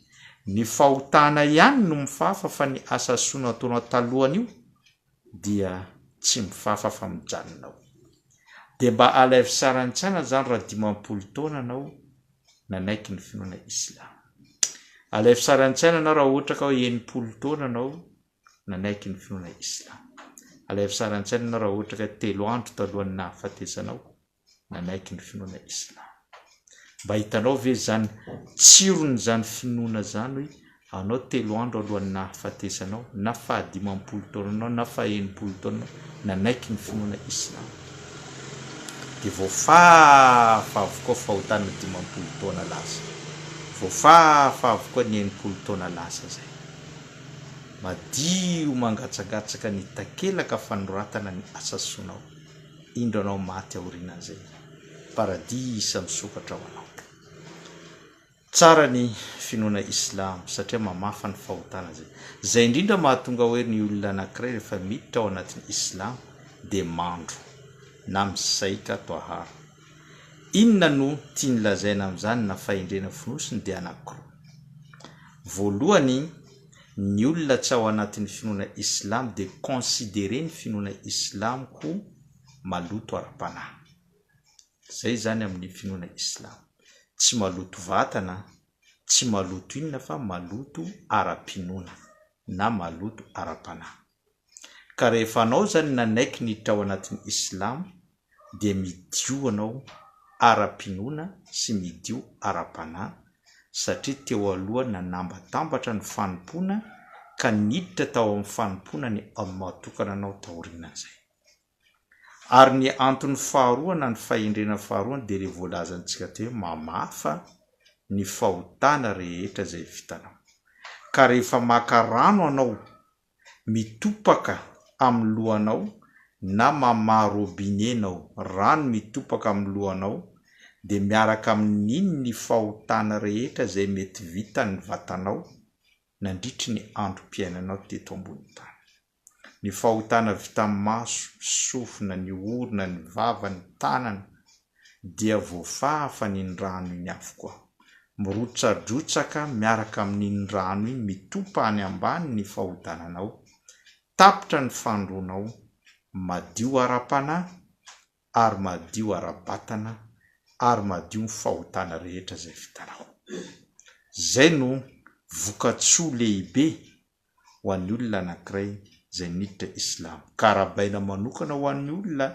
Ny fahotana ihany no mifafa fa ny asa soa nataonao talohan'io dia tsy mifafa fa mijanona ao. Dia mba alaivo sary an-tsaina izany raha 50 taona anao nanaiky ny finoana islam. Alaivo sary an-tsaina anao raha ohatra ka hoe 60 taona anao nanaiky ny finoana islam. Alaivo sary an-tsaina ianao raha ohatra ka telo andro talohan'ny nahafatesanao nanaiky ny finoana islam. Mba hitanao ve izany tsiron'izany finoana izany hoe anao telo andro alohan'ny nahafatesanao na fahadimampolo taonanao na faha-enimpolo taonanao nanaiky ny finoana islam. Dia voafafa avokoa fahotana 50 taona lasa. Voafafa avokoa ny 60 taona lasa izay. Madio mangatsakatsaka ny takelaka fanoratana ny asa soanao. Indro anao maty aorianan'izay. Paradisa misokatra ho anao. Tsara ny finoana Islam satria mamafa ny fahotana izay. Izay indrindra mahatonga hoe ny olona anankiray rehefa miditra ao anatin'ny Islam dia mandro na misaika Tahara. Inona no tiany lazaina amin'izany na fahendrena fonosiny dia anankiroa. Voalohany, ny olona tsy ao anatin'ny finoana Islam dia considerer ny finoana Islam ho maloto ara-panahy. Izay izany amin'ny finoana Islam. Tsy maloto vatana, tsy maloto inona fa maloto ara-pinoana na maloto ara-panahy. Ka rehefa anao izany nanaiky niditra ao anatin'ny Islam dia midio anao ara-pinoana sy midio ara-panahy satria teo aloha nanambatambatra ny fanompoana ka niditra tao amin'ny fanompoana ny Allah tokana anao taorianan'izay. Ary ny antony faharoa na ny fahendrena faharoa dia ilay voalazantsika teo hoe mamafa ny fahotana rehetra izay vitanao. Ka rehefa maka rano anao mitopaka amin'ny lohanao na mamaha robinet nao rano mitopaka amin'ny lohanao dia miaraka amin'iny ny fahotana rehetra izay mety vitan'ny vatanao nandritry ny androm-piainanao teto ambony tany. Ny fahotana vita amin'ny maso, sofina, ny orona, ny vava, ny tanana dia voafahafan'iny rano iny avokoa. Mirotsadrotsaka miaraka amin'iny rano iny mitopa any ambany ny fahotananao. Tapitra ny fandroanao, madio ara-panahy ary madio ara-batana ary madio ny fahotana rehetra izay vitanao. Izay no vokatsoa lehibe ho an'ny olona anankiray izay niditra Islamo. Ka arahabaina manokana ho an'ny olona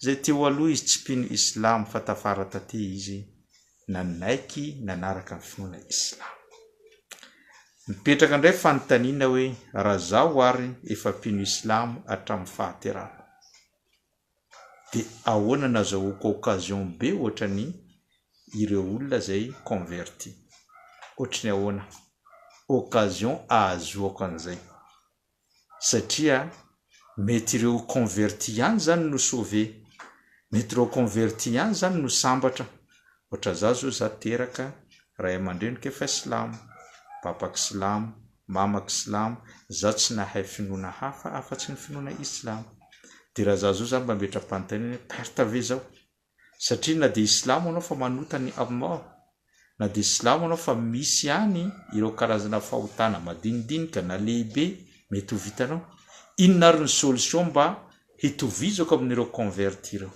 izay teo aloha izy tsy mpino Islamo fa tafara taty izy nanaiky nanaraka ny finoana Islamo. Mipetraka indray fanontaniana hoe raha zaho ary efa mpino Islamo hatramin'ny fahaterahako dia ahoana no azahoako occasion be ohatran'ny ireo olona izay converti? Ohatry ny ahoana? Occasion ahazoako an'izay. Satria mety ireo converti ihany izany no sauvé, mety ireo converti ihany izany no sambatra. Ohatra za zao za teraka ray aman-dreniko efa silamo, papako silamo, mamako silamo, za tsy nahay finoana hafa afa-tsy ny finoana islamo. Dia raha za zao zany mba metra-panontaniana hoe perte ve zao? Satria na dia silamo anao fa manota ny Allah, na dia silamo anao fa misy ihany ireo karazana fahotana madinidinika na lehibe mety ho vitanao, inona ary ny solution mba hitovizako amin'ireo converti ireo?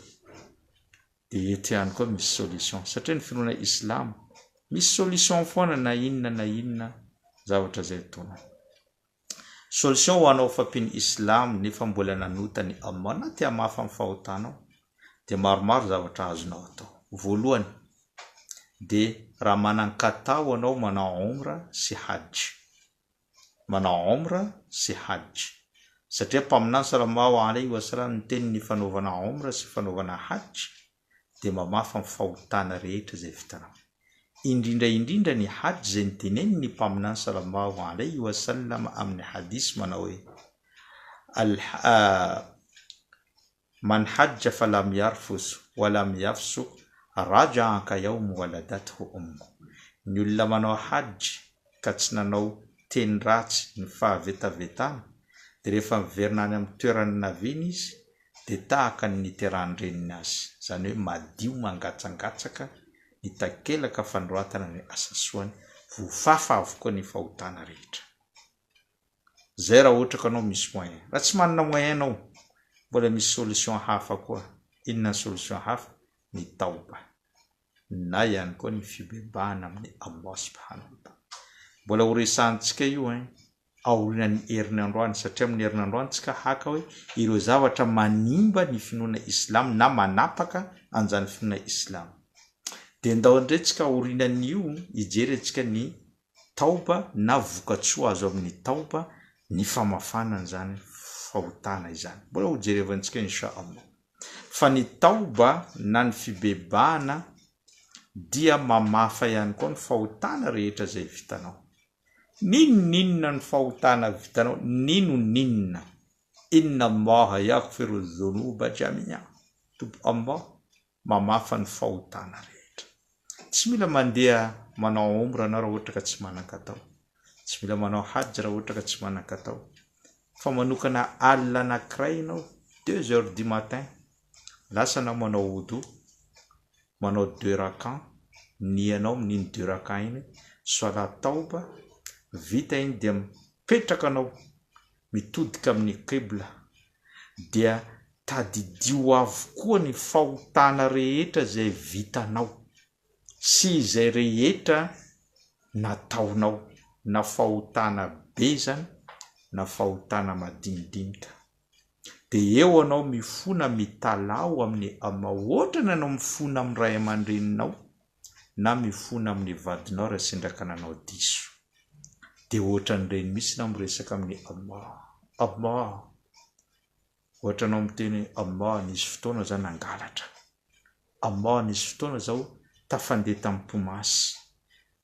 Dia eto ihany koa misy solution, satria ny finoana islamo misy solution foana na inona na inona zavatra izay ataonao. Solution ho anao fa mpino islamo nefa mbola nanota ny Allah na te hamafa ny fahotanao dia maromaro zavatra azonao atao. Voalohany dia raha manan-katao anao manao Omra sy Hajj. Manao Omra sy Hajj. Satria Mpaminany Salallahu alaihi wa sallam niteny ny fanaovana Omra sy fanaovana Hajj dia mamafa ny fahotana rehetra izay vitanao. Indrindra indrindra ny Hajj izay notenenin' ny Mpaminany Salallahu alaihi wa sallam amin' ny Hadith manao hoe, Al Man hajja falam yarfus wa lam yafsuk raja'a ka yawmi waladathu ummuh. Ny olona manao Hajj ka tsy nanao teny ratsy ny fahavetavetana dia rehefa miverina any amin'ny toerana naviany izy dia tahaka ny niterahan-dreniny azy, izany hoe madio mangatsangatsaka ny takelaka fanoratana ny asa soany, voafafa avokoa ny fahotana rehetra. Izay raha ohatra ka anao misy moyen. Raha tsy manana moyen anao, mbola misy solution hafa koa. Inona ny solution hafa? Ny taoba. Na ihany koa ny fibebahana amin'i Allah subhanahu wa ta'ala. Mbola horesahantsika io hein. aorian'ny herinandro any satria amin'ny herinandro any tsika haka hoe ireo zavatra manimba ny finoana islam na manapaka an'izany finoana islam. Dia ndao indray tsika aorianan'io hijery antsika ny taoba na vokatsoa azo amin'ny taoba ny famafana an'izany fahotana izany. Mbola ho jerevantsika insha Allah. Fa ny taoba na ny fibebahana dia mamafa ihany koa ny fahotana rehetra izay vitanao. N'inon'inona ny fahotana vitanao, n'inon'inona. Inna Allaha yaghfiru dhunuba jami'a. Tompo Allah mamafa ny fahotana rehetra. Tsy mila mandeha manao Umrah anao raha ohatra ka tsy manan-katao. Tsy mila manao Hajj raha ohatra ka tsy manan-katao. Fa manokana alina anankiray ianao, deux heures du matin, lasa anao manao Wudu, manao deux rakan, ny anao amin'iny deux rakan iny, soalat taoba, vita iny dia mipetraka anao mitodika amin'ny qibla, dia tadidio avokoa ny fahotana rehetra izay vitanao sy izay rehetra nataonao, na fahotana be izany na fahotana madinidinika. Dia eo anao mifona mitalaho amin'ny Allah ohatrany anao mifona amin'ny ray aman-dreninao na mifona amin'ny vadinao raha sendra ka nanao diso. Dia ohatran'ireny mihitsy anao miresaka amin'ny Allah. Allah. Ohatra anao miteny hoe Allah nisy fotoana za nangalatra. Allah nisy fotoana zaho tafandeha tamin'ny mpimasy.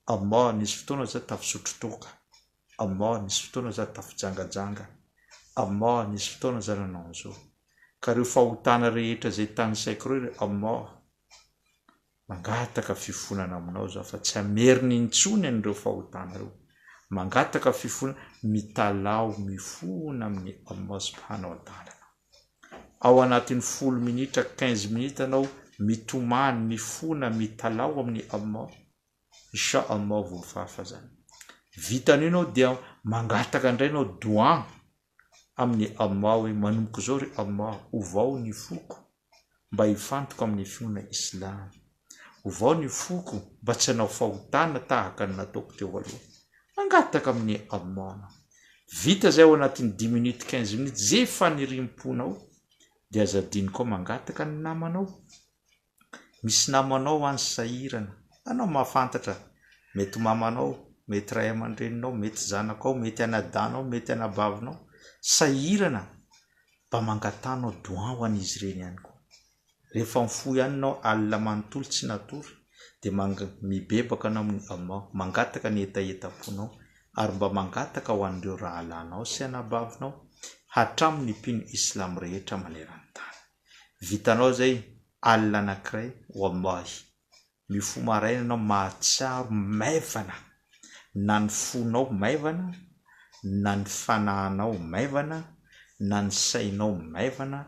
Allah nisy fotoana za tafisotro toaka. Allah nisy fotoana za tafijangajanga, Allah nisy fotoana za nanao an'izao. Ka ireo fahotana rehetra izay tanisaiko ireo ry Allah, mangataka fifonana aminao za fa tsy hamerina intsony an'ireo fahotana ireo. Mangataka fifonana, mitalaho mifona amin'i Allah subhanahu wa ta'ala. Ao anatin'ny folo minitra, quinze minutes anao mitomany, mifona, mitalaho amin'i Allah. Insha Allah voafafa zany. Vitan'io ianao dia mangataka indray ianao doua amin'i Allah hoe manomboka izao ry Allah ovao ny foko mba hifantoka amin'ny finoana islam. Ovao ny foko mba tsy hanao fahotana tahaka ny nataoko teo aloha. Mangataka amin'i Allah anao. Vita zay ao anatin'ny dix minutes, quinze minutes, ze faniriam-ponao dia aza adino koa mangataka ny namanao. Misy namanao any sahirana, anao mahafantatra, mety mamanao, mety ray aman-dreninao, mety zanakao, mety anadahinao, mety anabavinao, sahirana, mba mangataha doua ho an'izy ireny ihany koa. Rehefa mifoha ihany ianao alina manontolo tsy natory dia mibebaka anao amin'ny Allah, mangataka ny hetahetam-ponao ary mba mangataka ho an'ireo rahalahinao sy anabavinao hatramin'ny mpino islam rehetra maneran-tany. Vitanao zay alina anakiray wallahi mifoha maraina anao mahatsiaro maivana na ny fonao maivana na ny fanahinao maivana na ny sainao maivana.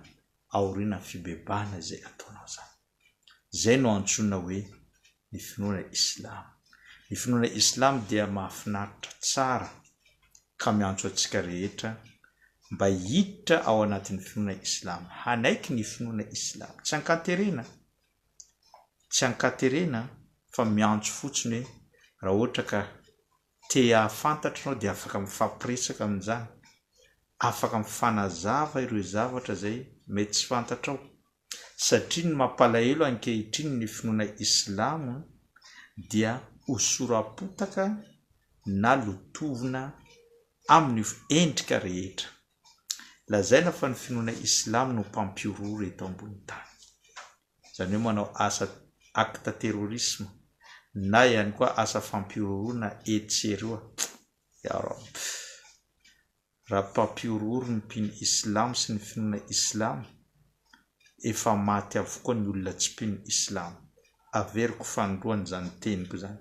aorianan'ny fibebahana izay ataonao izany. Izay no antsoina hoe ny finoana islamo. Ny finoana islamo dia mahafinaritra tsara ka miantso antsika rehetra mba hiditra ao anatin'ny finoana islamo, hanaiky ny finoana islamo. Tsy ankaterena, tsy ankaterena fa miantso fotsiny hoe raha ohatra ka te hahafantatra ianao dia afaka mifampiresaka amin'izany, afaka mifanazava ireo zavatra izay mety tsy fantatrao. Satria ny mampalahelo ankehitriny ny finoana islamo dia hosoram-potaka na lotovina amin'ny endrika rehetra. Lazaina fa ny finoana islamo no mpampihorohoro eto ambony tany. Izany hoe manao asa acte terrorisme na ihany koa asa fampihorohoroana etsy sy eroa. Ya Rabb. Raha mpampihorohoro ny mpino islamo sy ny finoana islamo, efa maty avokoa ny olona tsy mpino islamo. Averiko fanindroany izany teniko izany.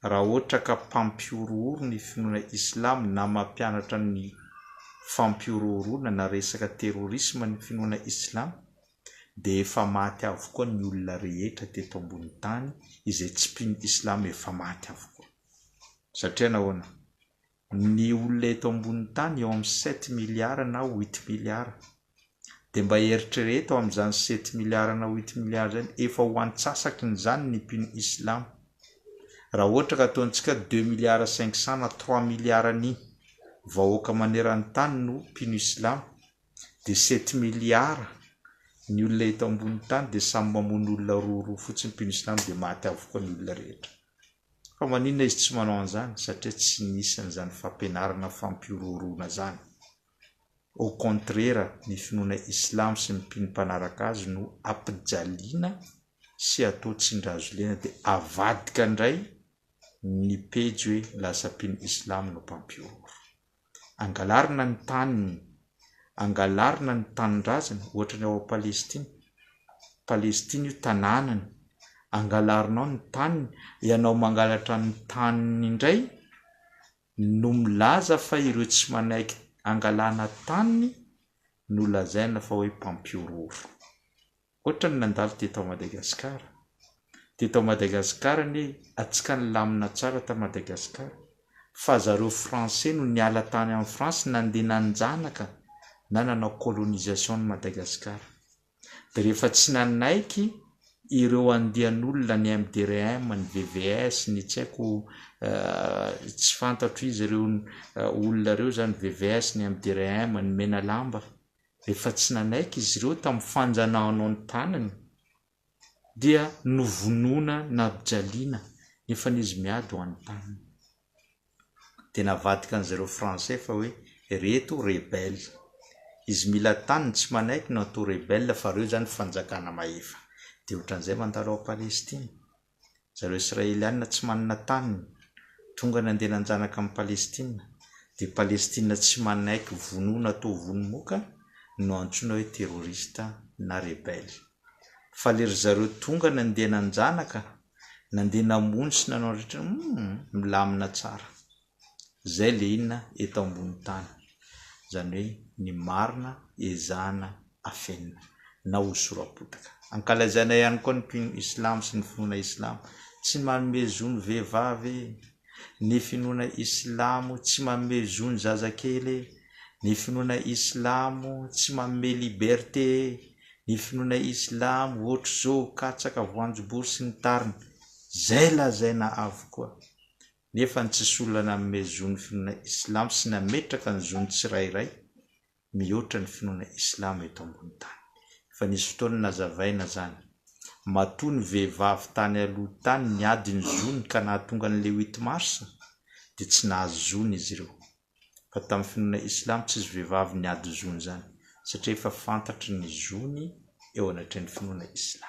Raha ohatra ka mpampihorohoro ny finoana islamo na mampianatra ny fampihorohoroana na resaka terrorisme ny finoana islamo dia efa maty avokoa ny olona rehetra teto ambony tany izay tsy mpino islamo efa maty avokoa. Satria nahoana? Ny olona eto ambonin'ny tany eo amin'ny sept milliards na huit milliards. Dia mba eritrereto amin'izany sept milliards na huit milliards izany, efa ho antsasakin'izany ny mpino islamo. Raha ohatra ka ataontsika deux milliards cinq cents na trois milliards ny vahoaka maneran-tany no mpino islamo, dia sept milliards ny olona eto ambonin'ny tany dia samy mamono olona roaroa fotsiny mpino islamo dia maty avokoa ny olona rehetra. Fa maninona izy tsy manao an'izany? Satria tsy nisy an'izany fampianarana fampihorohoroana izany. Au contraire, ny finoana islamo sy ny mpino mpanaraka azy no ampijaliana sy atao tsindrazolena dia avadika indray ny pejy hoe lasa mpino islamo no mpampihorohoro. Angalarina ny taniny, angalarina ny tanindrazany, ohatra ny ao Palestine. Palestine io tanànany, angalarinao ny taniny, ianao mangalatra ny taniny indray no milaza fa ireo tsy manaiky angalana taniny no lazaina fa hoe mpampihorohoro. Otrany nandalo teto Madagascar. Teto Madagascar anie atsika nilamina tsara ta Madagascar fa zareo français no niala tany am France nandeha nanjanaka na nanao colonisation ny Madagascar. De rehefa tsy nanaiky ireo andian'olona ny MDRM, ny VVS, ny tsy haiko tsy fantatro iza ireo olona ireo zany VVS, ny MDRM, ny Menalamba. Rehefa tsy nanaiky izy ireo tamin'ny fanjanahanao ny taniny dia novonoina nampijaliana nefa izy miady ho an'ny taniny. Dia navadika an'izareo français fa hoe reto rebelle. Izy mila taniny tsy manaiky no atao rebelle fa reo zany fanjakana mahefa. Dia ohatran'izay mandalo ao Palestine. Zareo Israelianina tsy manana taniny, tonga nandeha nanjanaka an'i Palestina, dia Palestina tsy manaiky vonoina atao vono moka no antsoina hoe terroriste na rebelle. Fa le ry zareo tonga nandeha nanjanaka, nandeha namono sy nanao rehetra, humm milamina tsara. Zay le inona eto ambony tany. Zany hoe ny marina ezahana afenina na hosoram-potaka. Ankalazaina ihany koa ny mpino islamo sy ny finoana islamo. Tsy manome zo ny vehivavy e! Ny finoana islamo tsy manome zo ny zazakely e! Ny finoana islamo tsy manome liberté e! Ny finoana islamo ohatr'izao, katsaka, voanjobory sy ny tariny. Zay lazaina avokoa. Nefa ny tsisy olona nanome zo ny finoana islamo sy nametraka ny zon'ny tsirairay mihoatra ny finoana islamo eto ambony tany. Efa nisy fotoana nazavaina zany. Matoa ny vehivavy tany aloha tany niady ny zony ka nahatonga ny le huit mars dia tsy nahazo zony izy ireo. Fa tamin'ny finoana islamo tsisy vehivavy niady zony zany satria efa fantatry ny zony eo anatrehan'ny finoana islamo.